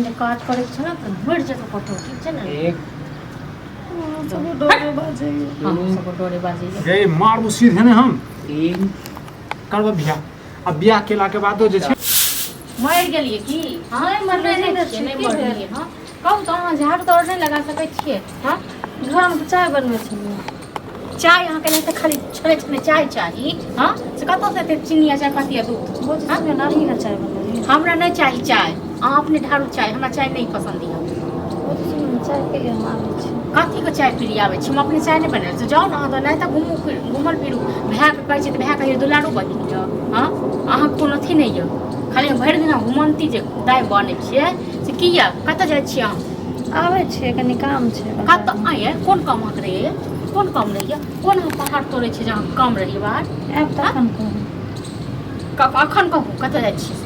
जे काज करै छै ने तऽ मरि जेतौ कतौ, ठीक छै ने? एक। सब डरे बाजैए। हँ, सब डरे बाजैए। गे मारबू सीधे ने हम। तीन। करब बियाह आ बियाह केलाके बादो जे छै। मरि गेलियै की? हँ, नहि मरने नहि नहि छियै, नहि छियै, की मरलियै। हँ, कहू तऽ, अहाँ झाड़ू ताड़ू नहि लगा सकै छियै? हँ। घरमे तऽ चाय बनबै छलियै। चाय अहाँके नहि तऽ खाली छने छने चाय चाही। हँ, से कतऽसँ एते चीनी आ चायपत्ती आ दूध? बहुत सुनै नानी ने चाय बनबै। हमरा नहि चाही चाय, अहाँ अपने ढारू चाय, हमरा चाय नहि पसन्द यऽ। बहुत सुनै चाय पी लिअ, हम आबै छी। कथीके चाय पी आबै छी? हम अपने चाय नहि बनेने छी। जाउ ने अहाँ तऽ, नहि तऽ घुमू फिर, घूमल फिरू। भायके कहै छी तऽ भाय कहैए दुलारू बहिन यऽ। हँ, अहाँके कोनो अथी नहि यऽ, खाली भरि दिना घुमन्ती जे दाइ बनै छियै से की यऽ? कतऽ जाइ छियै अहाँ? आबै छियै, कनि काम छै। कतऽ आँय? कोन काम अहाँके रहैए? कोन काम रहैए? कोन अहाँ पहाड़ तोड़ै छियै जे अहाँके काम रहैए बाहर? आयब तखन कहू। अखन कहू, कतऽ जाइ छियै?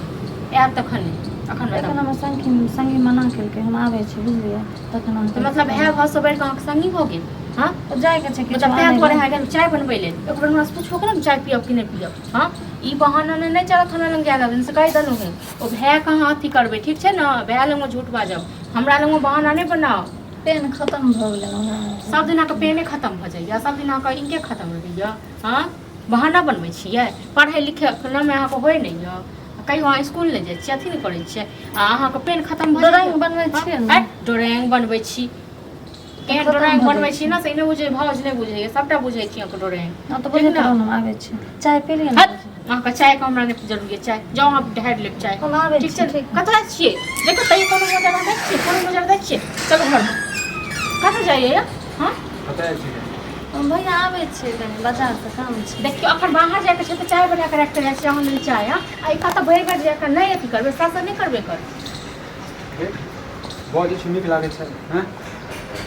आयब तखन नहि, अखन एखन बताउ। हमर संगी संगी मना केलकै, हम आबै छी, बुझलियै? तखन तऽ अहाँके मतलब भाय भाव बढ़ि कऽ अहाँके संगी भऽ गेल? हँ। जाइके छै किछु मतलब ताहि आनै दुआरे लए। अहाँ गेलहुँ चाय बनबै लेल, एक बेर हमरासँ पुछबो केलहुँ चाय पियब कि नहि पियब? हँ, ई बहाना नहि चलत हमरा लग जाय से कहि देलहुँ हँ। ओ भायके अहाँ अथी करबै, ठीक छै ने? भाय लगमे झूठ बाजब, हमरा लगमे बहाना नहि बनाउ। पेन खतम भऽ गेलै हमरा। सब दिन अहाँके पेने खतम भऽ जाइए, सब दिन अहाँके इंके खतम रहैए। हँ, बहाना बनबै छियै। पढ़ै लिखै नामे अहाँके होइ नहि यऽ। कहियो अहाँ इसकुल नहि जाइ छियै, अथी नहि करै छियै आ अहाँके पेन खतम भऽ जाइए। ड्रॉइंग बनबै छियै ने? आँय, ड्रॉइंग बनबै छी? केहन खतम ड्रॉइंग भऽ बनबै जाइ छी ने से नहि बुझै, भाउज नहि बुझैए, सबटा बुझै छी अहाँके ड्रॉइंग। हँ तऽ ठीक बुझैत ने? रहू ने, हम आबै छी। चाय पी लिअ ने। हट, अहाँके चायके हमरा नहि जरूरी अइ चाय। जाउ अहाँ ढारि लेब चाय। हम आबै ठीक छी। छै। ठीक। कतऽ छियै? देखो तैयो कोनो मजा दै छियै, कोनो मजा दै छियै। चलू घरमे। कतऽ जाइए? हँ। कतऽ जाइ छियै? हम भैया आबै छियै, कनि बाजारसँ काम छै। देखियौ, अखन बाहर जाइके छै तऽ चाय बना कऽ राखि कऽ जाइ छियै अहाँ लेल चाय। हँ, आ ई कतऽ भरि भरि जाकऽ नहि अथी करबै, शासन नहि करबै कर। बजै छै, नीक लागै छै? हँ,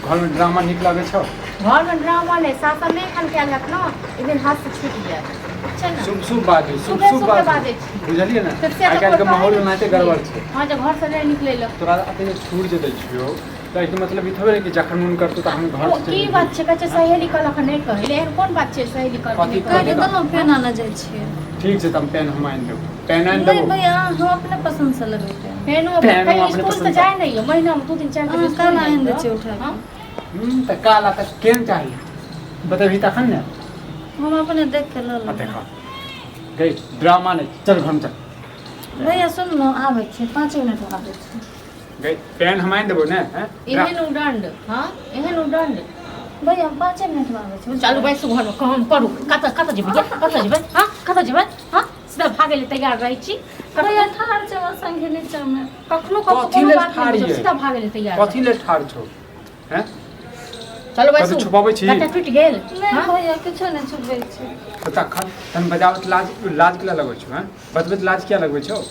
घरमे ड्रामा नीक लागै छौ? घरमे ड्रामा नहि, शासन नहि एखन कयल हैत ने, एक दिन हाथसँ छूटि जायत, ठीक छै ने? शुभ शुभ बाजू, शुभ शुभे शुभ शुभे बाजू। बाजै छी। बुझलियै ने? तऽ से तऽ आइ काल्हिके कोइ माहौल कहै नहि एनाहिते छियै। गड़बड़ छै। हँ, जे घरसँ नहि निकलै लए। तोरा एते जे छूट जे दै छियौ तऽ एहिके मतलब ई थोड़े कि जखन मोन करतौ तखन घर ओ से की चलि बात छै? कहै छै सहेली कहलक नहि कहै लए, एहन कोन बात छै सहेली कहलक कथी नहि कहि कहै तऽ लए? देलहुँ, पेन आनऽ जाइ छियै। ठीक छै, तऽ हम पेन हम आनि देबौ, पेन आनि नहि देबौ। भैया, हम अपने पसन्दसँ लेबै पेन। पेनो पेनो कहियो अपने स्कूल तऽ पसन्द। जाइ नहि यऽ, महीनामे 2 दिन 4 दिन अहाँ स्कूल काल्हि जाइ आनि दै यऽ। छियै उठा हँ। कऽ। तऽ काल आ तऽ केहन चाही बतेबही तखन ने। हम अपने देख कऽ लऽ आ लेबै। देखा गई, ड्रामा नहि, चल घरमे चल। भैया सुन ने, आबै छी, 5 मिनटमे आबै छी। गई, पेन हम आनि देबौ ने? हैं? एहन उदंड, हँ, एहन उदंड। भैया, हम 5 मिनटमे आबै छी। चलू बैसू घरमे, काम करू। कतऽ कतऽ जेबै यै? कतऽ जेबै? हँ, कतऽ जेबै? हँ, सीधा भागै लए तैयार रहै छी। भैया ठाढ़ छै हमर संगे नीचाँमे। कखनो कखनो कथी कोनो लेल बात नहि ठाढ़ बुझब, यै? सीधा भागै लए तैयार। कथी लेल ठाढ़ छौ? हैं? चलू बैसू। कथी छुपाबै छी? कतऽ टूटि गेल? नहि। हँ? भैया, किछो नहि छुपबै छी। तऽ तखन तहन बजाबैत लाज लाज किया लगै छौ? हैं, बजबैत लाज किया लगबै छौ?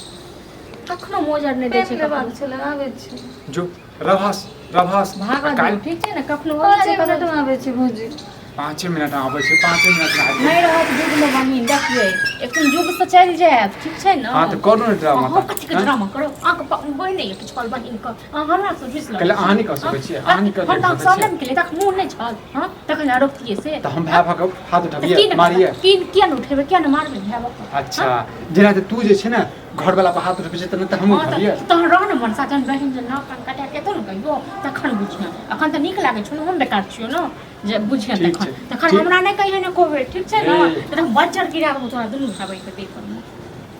कखनो मोजर नहि दै पेन छै। लेबाक छलै, आबै छी। जो रभास रभास। भागऽ दियौ। काल्हि ठीक छै ने? कखनो 5 मिनटमे आबै छी भौजी। 5 मिनट आबै छै, 5 मिनट आबै। नहि रहत युगमे बहिन, देखबै एखन युगसँ चलि जायब, ठीक छै ने? हँ, तऽ करू ने ड्रामा। अहाँ कथीके हँ? ड्रामा करू? अहाँके बहिन नहि यऽ किछु कहल बहिनके? अहाँ हमरा से रुसि कहले अहाँ नहि कऽ सकै छियै, अहाँ नहि कऽ हम तऽ सकै सामने छियै। केलियै, तखन मुँह नहि छल? हँ, तखन अहाँ रोकतियै से? तऽ हम भाय भऽ कऽ हाथ तऽ उठबियै? की ने मारियै? की किया ने उठेबै, किया ने मारबै भाय बाप? अच्छा, जेना तऽ तू जे छै ने घरवला पर हाथ उठबै छै, तेना तऽ हमहूँ हँ, उठबियै। तऽ तहन रह ने मनसा, जहन बहिन जे नाक कान कटा के एतौ ने कहियो, तखन बुझिहन। अखन तऽ नीक लागै छौ ने, हम बेकार छियौ ने जे बुझिहन। ठीक तखन छै, तखन ठीक। हमरा नहि कहियै ने एको बेर, ठीक छै ने? ए। तऽ हम बज्जर गिरा देबौ तोरा दुनू भाय बहिनके देह पर मे।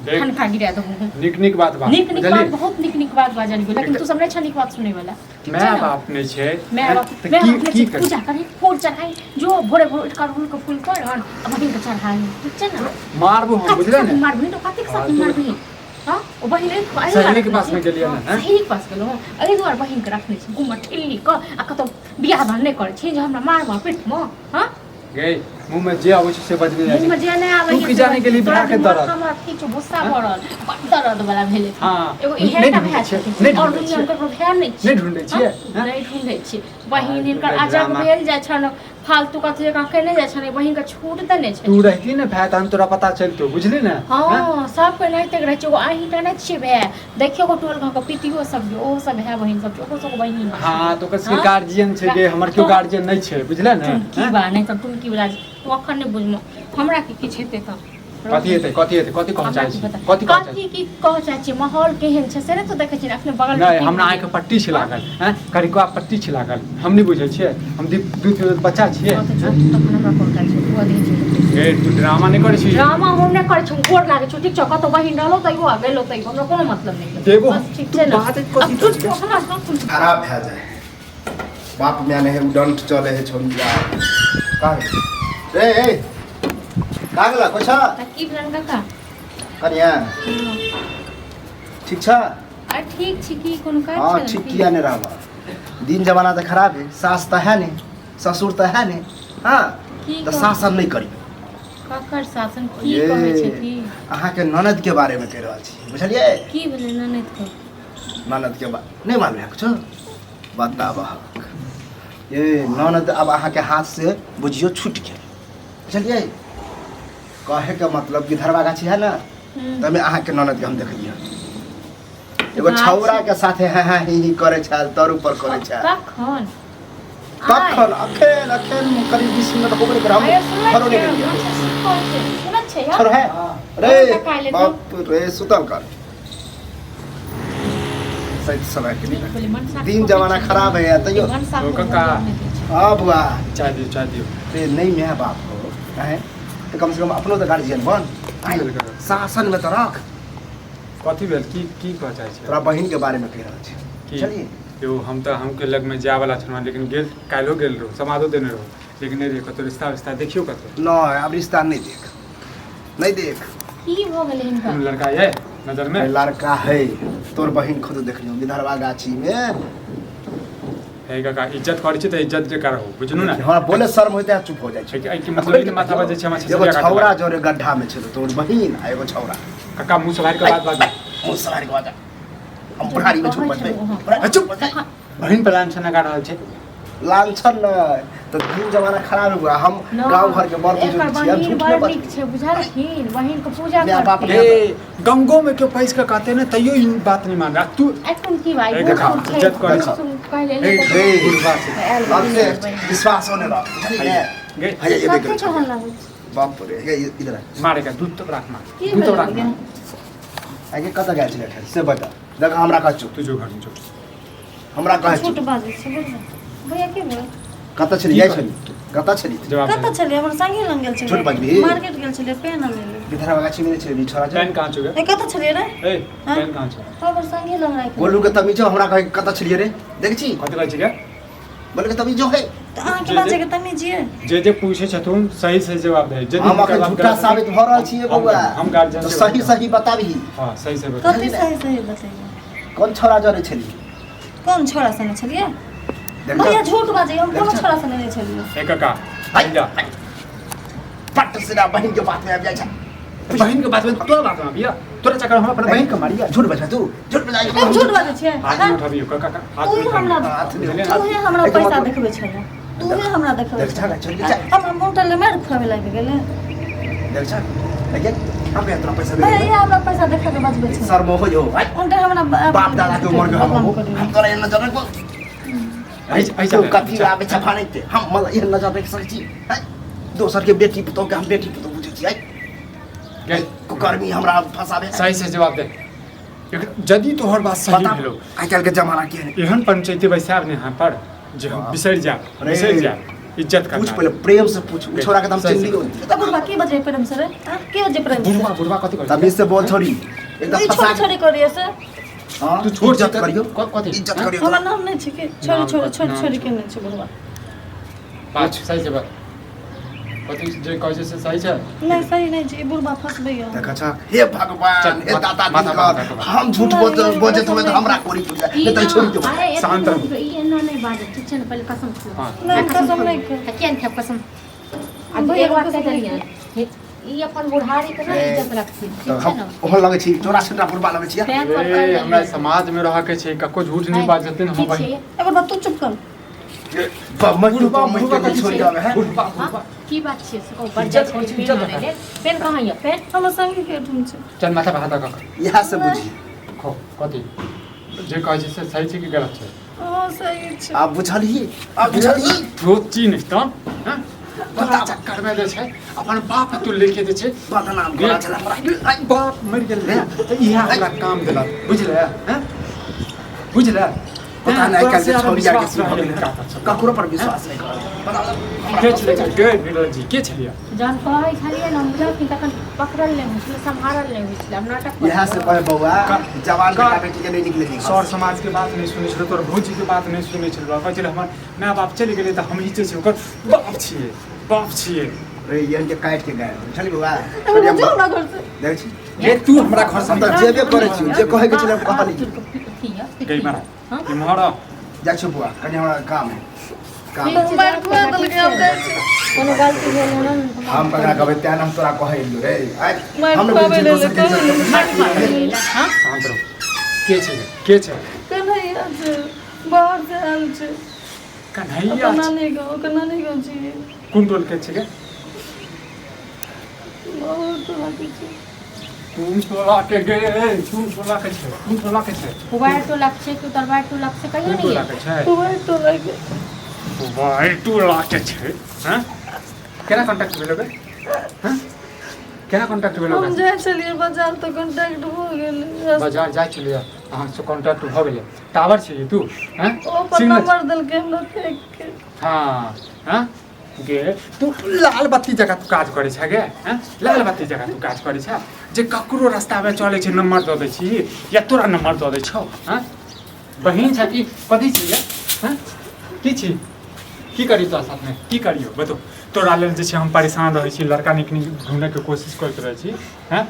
देख। ठनका गिरा देबौ। नीक नीक बात बात। नीक नीक बात। बुझलियै? बहुत नीक नीक बात बाजलियौ, लेकिन तू सब नहि छह नीक बात सुनै वाला, ठीक छै माय ने? बाप नहि छै। माय हैं? बाप तऽ माय की बाप नहि की छै, करी? पूजा करी, फूल चढ़ाई जो, भोरे भोर उठि कऽ अड़हुल के फूल तोड़ आन आ बहिन के चढ़ाई, ठीक छै ने? मारबो हम। कथी बुझले साथी ने? मारबही तो? कथी के साथी तू- मारबही? हँ, ओ बहिन एहि सहेली के पास मे गेलियै ने, हैं? सहेली के पास गेलहुँ। एहि दुआरे बहिन के रखने छी घूमऽ ठेली कऽ आ कतौ बियाह दान नहि करै छी जे हमरा मारबह पीठमे? हँ। गे, मुँह में जे आबै छै से बजने जाइ मुँह में छै। जे नहि आबै तू की जाने गेली तोरा भाय के दिमाग दर्द? हमरा ठीक छौ, गुस्सा भऽ रहल, बड दर्द वाला भेलै। हाँ, एगो नहि इहे टा ढूंढै भाय छियै, छथिन नहि और ढूंढै दुनिया मे छियै। ककरो भाय नहि छै। नहि ढूंढै छियै, हाँ? हैं? नहि ढूंढै छियै बहिन। फालतू हिनकर के अजब ड्रामा। भेल जाइ छनि, फालतू कथी जकाँ केने जाइ छनि, बहिन के छूट देने छै। तू रहती ने भाय तहन तोरा पता चलतौ, बुझली ने? हैं? हँ, सबके एनाहिते रहै छै। एगो अहीं टा नहि छियै भाय, देखियौ एगो टोल गाँवके पितियो सब यऽ, ओहो सब भाय बहिन सब छै, ओकरो सबके बहिन छै। हाँ, तऽ ओकर सबके हाँ? गार्जियन छै गे, हमर केओ तो- गार्जियन नहि छै, बुझले ने? टुनकी हैं? बा नहि तऽ टुनकी वाला, तू अखन नहि बुझमो। हमरा की किछु हेतै तऽ कथी हेतै कथी हेतै कथी कहऽ चाहै छी कथी कहऽ चाहै कथी की कहऽ चाहै छी माहौल केहन छै से नहि तो देखै छी अखने बगल नहि हमरा आँखि पट्टी छै लागल हैं करिकवा पट्टी छै लागल हम नहि बुझै छियै हम दूध पीबै बच्चा छियै ए तू ड्रामा नहि करै छी ड्रामा हम नहि करै छी हम गोर लागै छी ठीक छौ कतौ बहिन रहलो तैयो आ गेलो तैयो हमरा कोनो मतलब नहि देबो बस ठीक छै ने बात कथी हमरा खराब भए जाइ बाप माय नहि है उडंट चले है छोड़ी का रे ए का गेला कोइ छ की भेलन काका कनिया ठीक छ अरे ठीक छी की कोनो काज हाँ ठीक किया नहीं रहबा दिन जमाना तऽ खराब है सास तऽ है नहीं ससुर तऽ है नहीं हाँ की तऽ शासन नहीं करी ककर शासन की कहै छै की अहाँके ननद के बारे में कहि रहल छी बुझलियै की भेलै ननद के ननद के बात नहीं मालूम है कुछो बताबह ये ननद अब अहाँके हाथ से बुझियो छूट गेल बुझलियै कहे के मतलब कि धरवा गाछी है ना तमे अहाँके ननद के हम देखलियै एगो छौड़ा के साथे हाँ हाँ ही ही करे छल तर ऊपर करे छल कखन कखन अखेन अखेन करीब 20 मिनट हो गेल हम घरो नहीं गेलियै छोड़ है रे बाप रे सुतल कर सही समय के लिए दिन जमाना खराब है यार तैयो काका हाँ बुआ चाय दियो चाय दियो रे नहीं मैं बाप हो काहे तो कम से कम अपनो तो गार्जियन बन शासन में तो रख कथी भेल की की कह चाहै छी तोरा बहिन के बारे में कहि रहल छी चलिए यौ हम तऽ हमके लगमे जाय वाला छलहुँ लेकिन गेल काल्हिो गेल रहू समादो देने रहू लेकिन नहि रहे कतौ रिश्ता विस्ता देखियौ कतौ नहि आब रिश्ता नहि देख नहि देख की भऽ गेलै हिनका कोनो लड़का ये नजर में लड़का है तोर बहिन खुद देखलियो विधरवा गाछी में हे काका इज्जत करै छी तऽ इज्जत जे करहु बुझलु ने हमरा बोले शर्म होइते चुप हो जाइ छै एहिके मतलब ई माथा बजै छै हमरा एगो छौड़ा जोरे गड्ढा में छल तोर बहिन आ एगो छौड़ा काका मुँह से बाहर के बात बाजू मुँह से बाहर के बात हम बुढ़ारी में चुप बजबै चुप बहिन पर लांछन लगा रहल छै लांछन नहि तऽ दिन जमाना खराब हो गया हम गांव घर के बड़ बुजुर्ग छी हम झूठ नहीं बड़ नीक छै बुझलखिन बहिन के पूजा माय बाप ए गंगो में क्यों पैस के कहते ना तैयो ई बात नहीं मान रहा तू एखन की भाई ए, देखा, इज्जत करै छै। कहले ए, बुढ़बा छै अब से विश्वास होने लगा बुझलियै ने गे भैया ये कथी देख कहन लागै छै? बाप रे ये इधर आ। मारे का दूध तो राख मार की दूध तो भेलै राख गे? मार आगे कतऽ गेल छलै एखन से बता देख हमरा कहै छौ तू जो घर में जो हमरा कहै छौ झूठ बाजै छै बुझलियै भैया की भेल कतऽ छली जाइ छली कतऽ छली जवाब कतऽ दे छलियै हमर संगे लग गेल झूठ छलियै बाजबिही? मार्केट गेल छलियै पेन आनै लए विधरा गाछी में नहि छली छोरा पेन कहाँ छौ गे ए कतऽ छलियै रे ए हाँ? पेन कहाँ छौ हमर संगे लग राखि गोलू के तमीज हो, हमरा कहै कतऽ छलियै रे देख छी कथी कहै छी गे बोले के तमीज है तऽ अहाँके जे- बाजैके तमीज ये जे जे पूछे छथुन सही सही जवाब दे यदि हम हुनकर अखन बात झूठा गलत हेतै, साबित भऽ रहल छियै हम- बौआ हम गार्जियन तऽ से सही सही बताबही हाँ सही सही बता कथी सही सही बतैयै कोन छोरा जरे छली कोन छोरा संगे छलियै देख भैया झूठ बाजै हम कोनो देख। छोरा संगे नहि छलियै ए काका हाय, जा पट सिरा बहिन के बात में आबि जाइ छै बहिन के बात में तोरा बात में अबिया तोरा चक्कर हम अपन बहिन के मारिया झूठ बजा तू झूठ बजा हम झूठ बाजै छियै हाथ हाँ? में उठाबियो काका काका हाथ तू में हमरा हाथ बुझलियै ने? तूहे हमरा एहिके पैसा मतलब- देखबै छलै तूहे हमरा देखबै देख छलै छा छोड़ के जा हमरा मुँह ले मारि खुआबै लागि गेलै देख छा देखिए हम के इतना पैसा भैया दे ये हमरा पैसा देखा के बचबै छै शर्म हो जो भाई उनटे हमरा बाप दादा के उम्र के हम हो हम तोरा एहन नजर रखबो ऐसा ऐसा तू कथी आबै छै फाड़ै के हम मतलब एहन नजर रखि सकै छी हैं? दोसर के बेटी पुतोह के हम बेटी पुतोह बुझै छी हैं? कुकर्मी हमरा फंसाबे सही से जवाब दे यदि तोहर बात सही बता भेलो आइ काल्हि के जमाना के है एहन पंचायती बैसाब ने यहाँ पर जे हम बिसरि जायब अरे। बिसरि जायब इज्जत पूछ करना पहिले प्रेम से पूछ उ छोरा के तऽ हम सही चिन्हलियो तऽ बुढ़बा की बजै प्रेम से रे आँ? की बजै प्रेम से बुढ़वा बुढ़वा कथी कहै तमीज से बोल छोरी एकदम ई फंसा छोरी के छोरी करिए से हाँ तू छोड़ इज्जत करियो कथी इज्जत करियो हमर नाम नहि छै कि छोरी नाम छोरी नाम छोरी छोरी छोड़। के नहि छै बुढ़बा बात सही से बात कथी जे कहै छै से सही छै नहि सही नहि छै ई बुढ़बा फंसबैया देखा छा हे भगवान चल, हे दाता माथा दिनकर माथा माथा। हम झूठ बोल बजत होबे तऽ हमरा कोरी पुर जाए नहीं तऽ छोड़ दे अरे शांत रहू। ई एना नहि बाजत ठीक छै ने पहिले कसम खाउ हाँ नहि कसम नहि खाउ। आ किया नहि खायब कसम आ भैया एक बात कसम कहि देलियै हे, ई अपन बुढ़ारी के ना ए, इज्जत रखथिन तऽ ठीक छै हम ने ओहन लगै छी चोरा छिनरा बुढ़बा लगै छी तें पर ए, कर हमरा समाज में रह के छै कको झूठ नहीं बाजते हम ठीक बहिन छै ए बुढ़बा तू चुप कर बुढ़बा बुढ़वा कथी छोड़ छै? जावे है बुढ़वा हाँ? बुढ़वा की बात छै से कहू बड़ इज्जत जाइ होइ छै छै, पेन इज्जत आनै लेल पेन कहाँ यऽ पेन हमर संगी के ढूंढ छै चल माथा पर हाथ रख इएह से बुझी खो कथी जे कहै छै से सही छै कि गलत छै ओ सही छै आब बुझलही आब बुझलही रोची नहि तऽ हाँ? तोरा चक्कर में जे छै अपन बाप तू लेके जे छै बदनाम करा छला हमरा। आई बाप मरि गेल रहे तऽ इएह हमरा काम देलक, बुझले हैं? बुझले? पता नहीं तोरा काल्हि से के छौड़ी आर के विश्वास की भऽ रहै गेलै, नहि। ककरो पर विश्वास नहि करब। बताउ हमरा। के छलै गे नीरज जी, के छलियै? जहन कहै छलियै ने हम बुझलखिन तखन पकड़ल नहि होइ छलै, सम्हारल नहि होइ छलै, हम नाटक करै इएह से कहे बौआ, जवान बेटा बेटी के नहि निकले दी। सर समाज के बात नहि सुनै छलै, तोहर भौजी के बात नहि सुनै छलै। कहै छलै हमर माय बाप चलि गेलै तऽ हमही जे छै ओकर बाप छियै, बाप छियै। रे यहन के काटि के गाय बुझली बौआ। जाउ ना घर से। देखै छी गे तू हमरा घर से हम तऽ जेबे करै छी, जे कहै के छलै हम कहली। गई मारा इम्हर आ। जाइ छी बौआ, कनि हमरा काम है, काम है। मारि खुआ देलकै, हम जाइ छी। कोनो गलती भेल ने तऽ हम ककरा कहबै तें हम तोरा कहै एलियौ रे। आइ मारि हम खुआबै बुझै लेल दोसर के कहै। हाँ? शान्त रहू। के छै गे? के छै? कन्हैया छै, बाहर से आयल छै। कन्हैया अपन छै। नानी गाँव, ओकर नानी गाँव छियै। कोन टोल के छै गे? बहुत टोला के छै। कोन टोला के गे? कोन टोला के छै? कोन टोला के छै? पुबारि टोलाक छै कि उतरबारि टोलाक छै, कहियो कोन नहि। टोला के छै? पुबारि टोला के। पुबारि टोला के छै। हैं, केना कॉन्टैक्ट भेलो गे? हैं, केना कॉन्टैक्ट भेलो हम गे? जाइ छलियै बाजार तऽ कॉन्टैक्ट भऽ गेलै। बाजार जाइ छलियै, अहाँ से कॉन्टैक्ट भऽ गेलै। टावर छै तू हैं? ओ अपन सिग्नल नंबर देलकै हमरा फेक के। हाँ हाँ गे, तू लाल बत्ती जकाँ तू काज करै छ गे। हैं, लाल बत्ती जकाँ तू काज करै छ जे ककरो रास्तामे चलै छै नंबर दऽ दै छी या तोरा नंबर दऽ दै छौ। हैं, बहिन छ कि कथी छी गे? हैं, की छी? की करी तोरा साथमे, की करियौ बतो? तोरा लेल जे छै हम परेशान रहै छी, लड़का नीक नीक ढूँढैके कोशिश करैत रहै छी। हैं,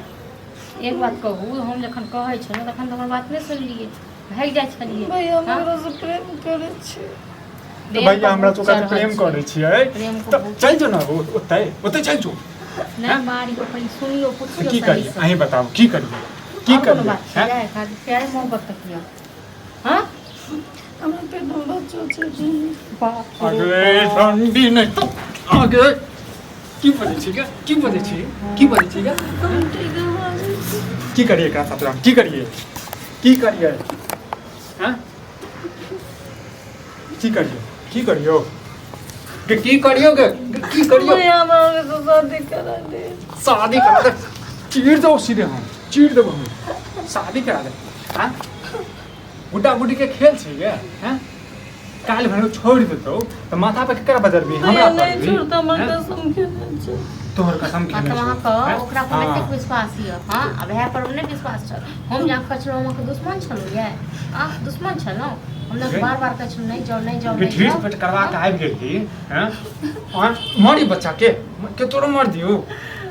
एक बात कहू, हम जखन कहै छलहुँ तखन तऽ हमर बात नहि सुनलियै, भागि जाइ छलियै। भैया, हम हाँ? ओकरा से प्रेम करै छी। तऽ भैया, हमरा से ओकरा प्रेम करै छियै प्रेम तऽ चलि जो ने ओतै, ओतै चलि जो। नहि मारियो, पहिले सुनियो, तऽ पुछियो की सही करियै? से। अहीं बताउ, की करियै, की आओर कोनो करियै? बात छै? हैं? जाय खाली प्यारे मोहब्बत तक यऽ। हाँ, हमरा पेट में बच्चो छै जी। बाप रे अगे बाप। ठंडी नहि तो आगे की बजै छी गे? की बजै छी, की बजै छी गे? हम ठीक बाजै छी। की करियै एकरा साथ हम? की करियै, की करियै? हैं, की करियै, की करियौ गे? की करियौ गे? की करियौ? भैया, हमरा ओकरा से शादी करा दे। शादी करा दे? चीर दो सीधे, हम चीर देबो हम। शादी करा दे? हाँ, गुड्डा गुड्डी के खेल छै गे। हैं, काल्हि भेलो छोड़ि देतौ तऽ माथा पे केकरा बजरबी? भैया, हमरा नहि परबी? छोड़ता, हमर हैं? कसम खेने छै। तोहर कसम खेने मतलब छौ? अहाँके हैं? ओकरा पर हाँ। एतेक विश्वास यऽ? हाँ, आ भाय पर नहि विश्वास छल? हम जहाँ कहै छलहुँ, हम अहाँके दुश्मन छलहुँ ये? अहाँ दुश्मन छलहुँ हम? गे। बार बार कहै छलहुँ, नहि जाउ, नहि जाउ, गे, नहि ढीठ जाउ। पेट करवा के आबि गेली हैं? आँ, मरी बच्चा के के तोरो मर दियौ?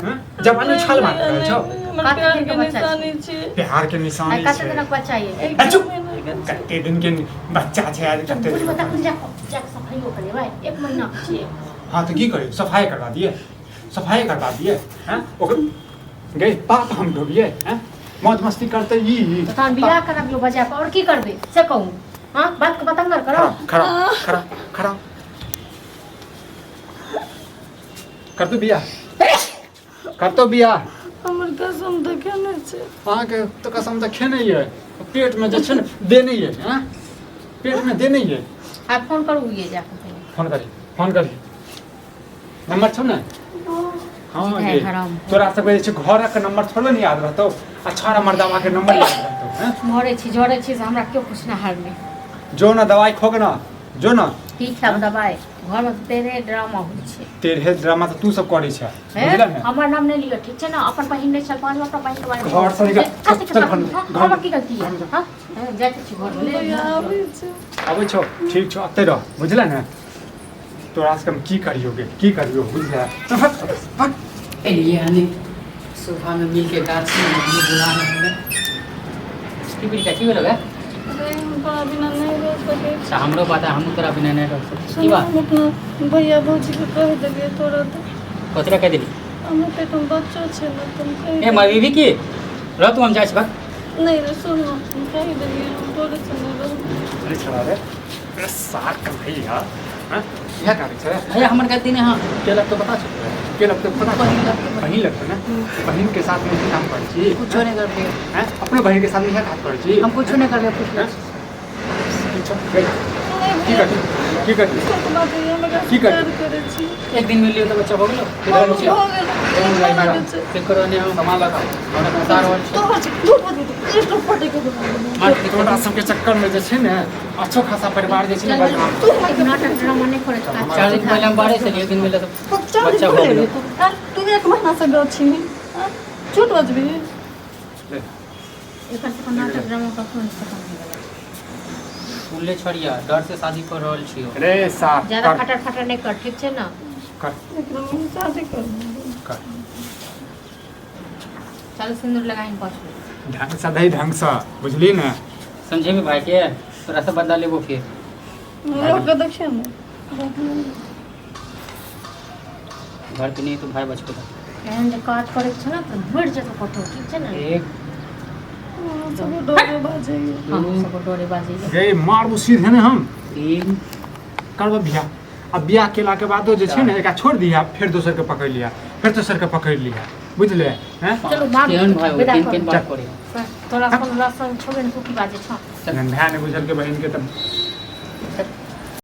हैं? जवानी छल मार रहल छौ। हमर कते प्यार दिन के के बच्चा निशानी छै। प्यार के निशानी आइ कते छै। दिनक बच्चा ये? एक आ, चुप। महीना के छै। कते दिन के बच्चा छै आज? कते बुझबै दिन? तखन जाकऽ जाकऽ सफाइयो करेबै, एक महीना के छियै। हाँ, तऽ की करियौ? सफाइ करवा दिए, सफाइ करवा दिए? हैं, ओकर गे पाप हम ढोबिए? हैं, मौज मस्ती करते ई। तऽ तहन बियाह कराबियौ बजा कऽ, आओर की करबै से कहू? हाँ, बात के बतंगर करो। खड़ा खड़ा खड़ा कर तू बियाह, कर तो बियाह। हमर कसम तऽ खेने छै। अहाँके तऽ कसम तऽ खेने ये, पेटमे जे छै ने देने ये। हैं, पेटमे देने ये। आब फोन करू ये जाकऽ पहिले। फोन करी, फोन करी, नंबर छौ ने? हाँ। सीधा गे हराम। तोरा सबके जे छै घरक नंबर थोड़े ने याद रहतौ आ छाड़ा मर्दावा के नंबर याद रहतौ? हैं, मरै छी, जरै छी से हमरा केओ पुछनिहार नहि। जो ना दवाई खोक ना, जो ना। की खायब दवाइ? घरमे तऽ तेरे ड्रामा होइ छै। तेरहे ड्रामा तऽ तू सब करै छ। हे, बुझल ने? हमर नाम नहि लिअ, ठीक छै ने? अपन बहिन नहि छल पाँच, अपन बहिन के बारे में घर से निकल। कथी के चल घर में, हाँ, घर में। हमर की गलती है? हाँ, जाइत छी घरमे। भैया, आबै छै। आबै छौ, ठीक छौ, अतै रह, बुझल ने? तोरा सबके हम की करियौ गे, की करियौ, बुझल? चल भाग, भाग। एलियै हन सुबह में मिल के गाछी में मम्मी बुला रहल है। की बिलका, की भेलो गे? रे, हम तोरा बिना नहि रह सकै छी। तऽ हमरो पता, हमहूँ तोरा बिना नहि रह सकै छी। सुन, की बात? हम अपना भैया भौजीके कहि देलियै तोरा तऽ। कथी लए कहि देली? हमरा पेटमे बच्चो छै ने, तऽ हम कहि ए देलियै। मरबी की रह तू, हम जाइ छी भाग। नहि रे, सुन ने, हम कहि देलियै, हम तोरे संगे रहबै। अरे छड़ा रे, अरे सार कन्हैया, हाँ, इएह करै छै। भैया, हमर गलती नहि। हाँ, के लगतो पता छौ? के लगतौ पता? बहिन लगतौ। बहिन लगतौ ने? बहिन के साथ में ई काम करै छी? कुछो नहि करलियै। हैं, अपने बहिन के साथ में इएह काज करै छी? हम कुछो नहि करलियै, पूछ हैं? ले। की छौ? गई, नहि की भैया। करी, की करी सच बात है हम एकरा की से करी? प्यार करै छी एक दिन मिलियो तऽ बच्चा भऽ गेलो फिर भऽ रहल छियै। गेल लागै छै फिर करो ने हम कमा लगा हमरा संसार होल छै तोहर छै झूठ बजै छै एक फटे के मार तोरा सबके चक्कर में जे छै ने अच्छो खासा परिवार जे छै ने बदनाम तू हमरा नाटक ड्रामा नहि करै छै काज 4 दिन पहिले हम बाहरे से एक दिन मिले तऽ चार दिन बच्चा भऽ पहिले गेलो। तू आँय? तू एक महीना से गछी झूठ बजबी एकर सबके नाटक ड्रामा कखनो नहि खतम होइवला छै। सुनले छड़िया डर से शादी कर रहल छियो रे साफ ज्यादा कर फटर फटर नहि कर ठीक छै ने कर एकरा हम शादी करबै कर चल सिन्दूर लगाइन बस ढंग से दही ढंग से बुझली ने समझेबी भाई के तोरा से बदला लेबो फिर लोग के देखिए ने घर पे नहीं तो भाई बच के एहन जे काज करै छै ने तऽ मरि जेतौ कतौ ठीक छै ने एक सब डोरे बाजैए हम सब डोरे बाजैए गे मारबू सीधे ने हम तीन करब बियाह आ बियाह केला के बादो जे छै ने एकरा छोड़ि दिहा फेर दोसर के पकड़ि लिहा फेर दोसर के पकड़ि लिहा बुझले हैं चलू मारू केहन भाई हो विदा तीन करू। तीन बार करे तोरा कोनो लसन छौबे ने तू की बाजै छौ जखन भाय नहि बुझलकै बहिनके तऽ